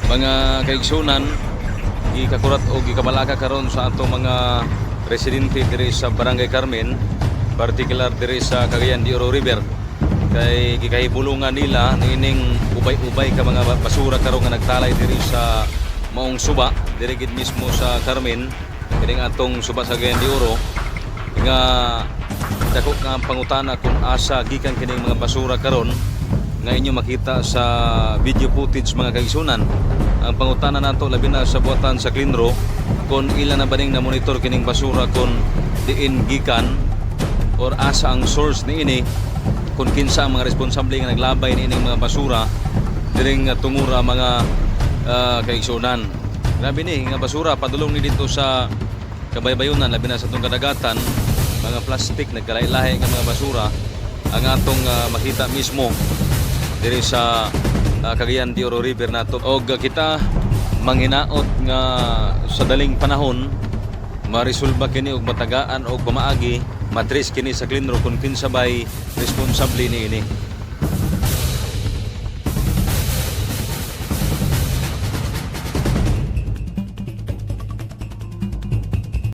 Mga kaigsunan, gikakurat o gikabalaka karon sa atong mga residente diri sa Barangay Carmen, particular diri sa Cagayan de Oro River. Kay gikahibulungan nila niining ubay-ubay ka mga basura karon nga nagtalay diri sa maong suba, diri gid mismo sa Carmen, kining atong suba sa Cagayan de Oro nga dako nga ang pangutana kung asa gikan kining mga basura karon nga inyo makita sa video footage, mga kaigsunan. Ang pangutana nato, labi na sa buhatan sa Clenro, kung ila na ba ning na-monitor kining basura, kung diin gikan or asa ang source niini, kung kinsa ang mga responsable nga naglabay niining mga basura diring tungura, mga kaigsunan. Grabe ni nga basura padulong ni dito sa kabaybayunan, labi na sa atong kadagatan, mga plastic, nagkalahi-lahi nga mga basura ang atong makita mismo diri sa Cagayan de Oro River nato. Og kita manghinaot nga sa daling panahon maresolba kini og matagaan og pamaagi, matres kini sa Clenro kung kinsa bay responsable niini.